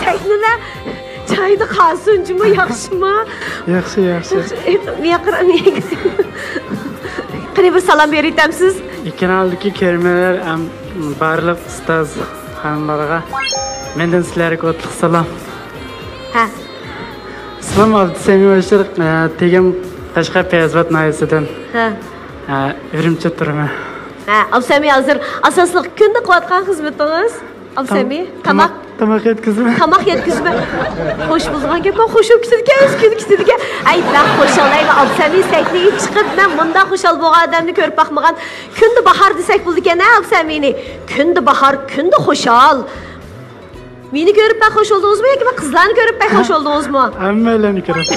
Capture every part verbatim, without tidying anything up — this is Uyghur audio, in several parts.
سەھنىلەر جايىدا قالسۇن جۇمۇ، ياخشىمۇ؟ ياخشى، ياخشى. قېنى بىر سالام بېرىۋېتەمسىز؟ ئېكرانلىقى كۆرۈرمەنلەر ھەم بارلىق ئۇستاز خانىملارغا مەندىن سىلەرگە ئوتلۇق سالام. ھە. سالام ئابدۇسەمىي باشلىق، ئە، تېگىم قەشقەر پەيزىۋات ناھىيەسىدىن. ھە. ئە، ئۈرۈمچىدە تۇرىمەن. ھە، ئابدۇسەمىي ھازىر ئاساسلىق كۈندە قىلىۋاتقان خىزمىتىڭىز؟ ئابدۇسەمىي، تام-، تاماق. تاماق يەتكۈزىمەن. تاماق يەتكۈزىمەن. خوش بولىدىغان گەپمۇ، خوش بولۇپ كېتىدىكەن، ئۆز كۈنى كېتىدىكەن. ئەي، بەك خۇشال، ئەي، ئابدۇسەمىي سەھنىگە چىقىپ، مەن مۇنداق خۇشال بولغان ئادەمنى كۆرۈپ باقمىغان. كۈندە باھار دېسەك بولىدىكەن، ھە، ئابدۇسەمىينى. كۈندە باھار، كۈندە خۇشال. مېنى كۆرۈپ بەك خوش بولدىڭىزمۇ ياكى مەن قىزلارنى كۆرۈپ بەك خوش بولدىڭىزمۇ؟ ھەممەيلەننى كۆرۈپ.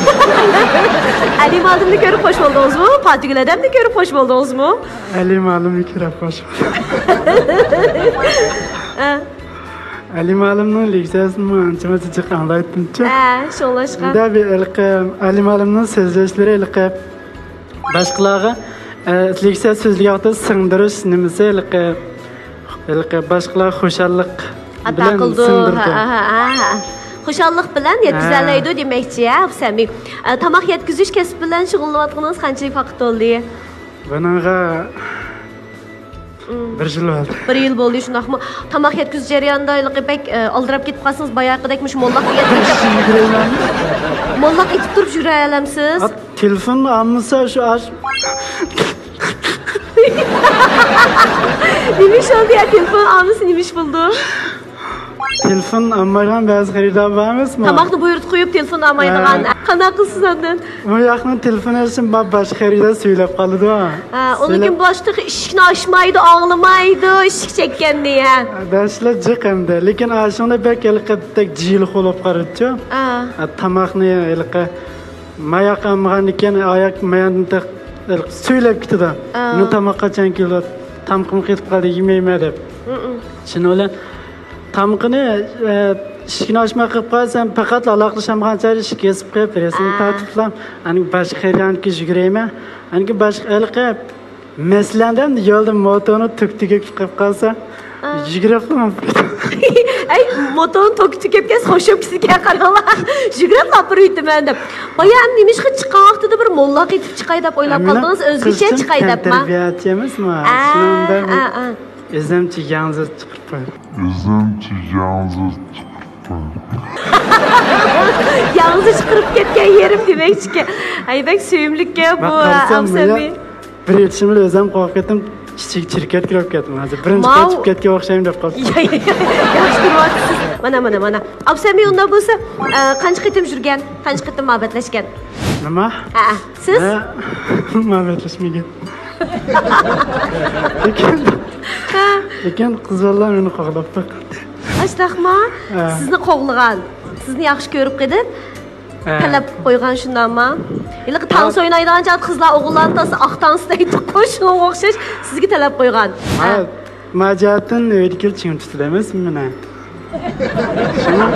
ئەلى مالىمنى كۆرۈپ خوش بولدىڭىزمۇ؟ پاتىگۈل ھەدەمنى كۆرۈپ خوش بولدىڭىزمۇ؟ ئەلى مالىمنى كۆرۈپ خوش بولدۇم. ئە. ئەلى مالىمنىڭ لېكسىيەسىنىمۇ ئانچە-مۇنچە جىق ئاڭلايتتىمچۇ. ھە، شۇڭلاشقا. ئەمدى بىر ھېلىقى ئەلى مالىمنىڭ سۆزلەشلىرى ھېلىقى باشقىلارغا، ئە، لېكسىيە سۆزلىگەن ۋاقتىدا سىڭدۈرۈش نېمىسى ھېلىقى، ھېلىقى باشقىلارغا خۇشاللىق ئاتا بىلەن قىلىدۇ. سىڭدۈرىدۇ. ھە، ھە، ھە، ھە. خۇشاللىق بىلەن ھە. يەتكۈزەلەيدۇ دېمەكچى، ھە، ئابدۇسەمىي. ئە، تاماق يەتكۈزۈش كەسپى بىلەن شۇغۇللىنىۋاتقىنىڭىز قانچىلىك ۋاقىت بولدى؟ بۇنىڭغا مم. بىر يىل بولدى. بىر يىل بولدى، شۇنداقمۇ؟ تاماق يەتكۈزۈش جەريانىدا ھېلىقى بەك، ئە، ئالدىراپ كېتىپ قالسىڭىز، باياقىدەك مۇشۇ موللاق دېگەن موللاق ئېتىپ تۇرۇپ يۈرەلەمسىز؟ تېلېفون ئالمىسا شۇ ئاش. نېمە ئىش بولدى يا، تېلېفون ئالمىسا نېمە ئىش بولىدۇ؟ تېلېفون ئالمايدىغان بەزى خېرىدار بار ئەمەسمۇ؟ تاماقنى بۇيرۇتۇپ قويۇپ، تېلېفون ئالمايدىغان. ھە. قانداق قىلىسىز ئاندىن؟ بۇ ياقنىڭ تېلېفونى ئېلىشىم بار، باشقا خېرىدار سۆيلەپ قالىدۇ. ھە، ئۇنىڭ كېيىن باشلىقى ئىشىكنى ئاچمايدۇ، ئاڭلىمايدۇ، ئىشىك چەككەندە، ھە. بەشلەر جىق ئەمدى. لېكىن ئاشۇڭدا بەك ھېلىقى بەك جىلىخۇ بولۇپ قالىدىچۇ. ھە. ھە، تاماقنى ھېلىقى ماياق ئالمىغاندىكىن، ئاياق ماياندا سۆيلەپ كېتىدۇ. ئا. مېنىڭ تاماق قاچان كېلىدۇ؟ تامىقىم قېتىپ قالدى، يېمەيمەن دەپ. مم. شۇنىڭ بىلەن تامىقىنى، ئە، ئىشىكنى ئاچماي قىلىپ قالسام، پەقەت ئالاقىلىشالمىغان چاغدا ئىشىك يېسىپ قويۇپ، رەسىمنى ئا. تارتىپلا، ئاندىن باشقا خېرىدارنىڭكىگە يۈگۈرەيمەن. ئاندىن باشقا ھېلىقى مەسىلەن، يولدا موتورنى توكى تۈگەپ قېلىپ قالسا، ئا. يۈگۈرۈپ مېڭىپ كېتىمەن. ئەي، موتورنى توكى تۈگەپ كەلسە، خوش بولۇپ كېتىدىكەن، قاراڭلار. يۈگۈرۈپلا ئاپىرىۋېتىمەن دەپ. بايا ئەمدى نېمىشقا چىققان ۋاقتىدا بىر موللاق ئېتىپ چىقاي دەپ ئويلاپ قالدىڭىز، ئۆزگىچە چىقاي دەپما؟ تەنتەربىيەچى ئەمەسمۇ؟ ئا، شۇنىڭ بىلەن ئا، ئا. ئۆزۈمچە يالغۇز چىقىپ قويدۇم. ئۆزۈمچە يالغۇز چىقىپ قويدۇم. يالغۇز چىقىرىپ كەتكەن يېرىم دېمەكچىكەن. ئەي، بەك سۆيۈملۈككەن بۇ، مەن قارىسام، ئابدۇسەمىي. بىر يېتىشىم بىلەن ئۆزۈم قورقۇپ كەتتىم، ئىچىگە چىركەپ كىرىپ كەتتىم. ھازىر بىرىنچى قېتىم چىقىپ كەتكەن ئوخشايمەن دەپ قالدىم. يا، يا، يا، ياخشى تۇرۇۋاتىسىز. مانا، مانا، مانا. ئابدۇسەمىي، ئۇنداق بولسا، ئە، قانچە قېتىم يۈرگەن؟ قانچە قېتىم مۇھەببەتلەشكەن؟ نېمە؟ ھە، سىز؟ ھە، مۇھەببەتلەشمىگەن. لېكىن، ھە. لېكىن قىز بالىلار مېنى قوغلاپ باققان. ئاشۇنداقما؟ ھە. سىزنى قوغلىغان، سىزنى ياخشى كۆرۈپ قېلىپ، ھە. تەلەپ قويغان، شۇنداقما؟ ھېلىقى تانسا ھە. ئوينايدىغان چاغدا قىزلار ئوغۇللارنى تاللىسا، ئاق تانسا دەيدىغۇ، شۇنىڭغا ئوخشاش سىزگە تەلەپ قويغان. ھە. ھە. ماجىياتتىن ئۆيدىكى چىڭ تۇتىدۇ ئەمەسمۇ مېنى. شۇڭا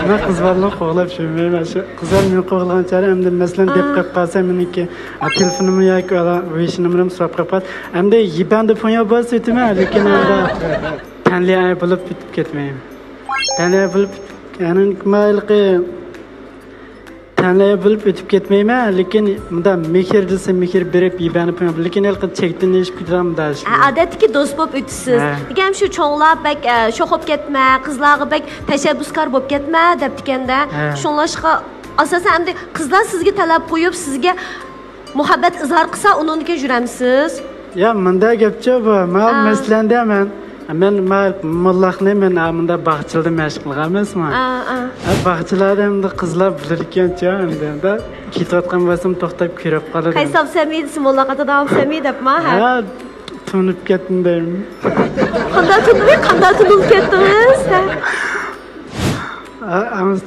مەن قىز بالىلارنى قوغلاپ يۈرمەيمەن. شۇ قىزلار مېنى قوغلىغان چاغدا ئەمدى مەسىلەن دەپ قېلىپ قالسا، مېنىڭكى، ئا، تېلېفونۇمنى ياكى ۋېيشىنىمنى سوراپ قېلىپ قالسا، ئەمدى يىبەندە پۇڭيا بولسا ئۆتىمەن، لېكىن ئەمدى تەنلەي بولۇپ ئۆتۈپ كەتمەيمەن. تەنلەي بولۇپ، يەنى مايلىقى تەنلەي بولۇپ ئۆتۈپ كەتمەيمەن، لېكىن مۇنداق مېھىر دېسە مېھىر بېرىپ يىبەنى قويۇڭ، لېكىن ھېلىقى چەكتىن ئېشىپ كېتىدىغان مۇنداق ئىشلار. ھە، ئادەتتىكى دوست بولۇپ ئۆتىسىز. ھە. لېكىن شۇ چوڭلار بەك، ئە، شوخ بولۇپ كەتمە، قىزلارغا بەك تەشەببۇسكار بولۇپ كەتمە دەپتىكەندە. ھە. شۇڭلاشقا ئاساسەن ئەمدى قىزلار سىزگە تەلەپ قويۇپ، سىزگە مۇھەببەت ئىزھار قىلسا، ئۇنىڭدىن كېيىن يۈرەمسىز؟ يا، مۇنداق گەپچۇ بۇ. ماۋۇ ئا. مەسىلەندە مەن، مەن ما-، موللاقنى مەن، ئا، مۇنداق باغچىلاردا مەشىق قىلغان ئەمەسمۇ؟ ئا، ئا. ئا، باغچىلاردا ئەمدى قىزلار بىلىدىكەنچۇ، ئەمدى، ئەمدى كېتىۋاتقان بولسام توختاپ كۆرۈپ قالىدۇ. قايسى ئابدۇسەمىي دېسە، موللاق ئاتىدۇ ئابدۇسەمىي دەپما، ھە؟ ھە، تونۇپ كەتتىم دەيمەن. قانداق تونۇپ، قانداق تونۇپ كەتتىڭىز؟ ھە؟ ھە، ئەمدى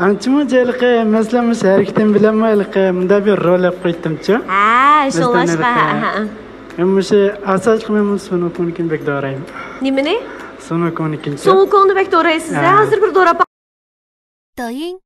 ئانچىمۇ ھېلىقى، مەسىلەن، مۇشۇ ھەرىكىتىم بىلەنمۇ ھېلىقى مۇنداق بىر رول ئېلىپ قويۇپتىمچۇ. ھە، مەسىلەن، شۇڭلاشقا، ھېلىقى، ھە، ھە، ھە. مەن مۇشۇ ئاساسلىق مەن مۇشۇ سۇنۇكۇنىڭكىنى بەك دورايمەن. نېمىنى؟ سۇنۇكۇنىڭكىنى. سۇنۇكۇنى بەك دورايسىز، ھە. ھە، ھازىر بىر دوراپ. 抖音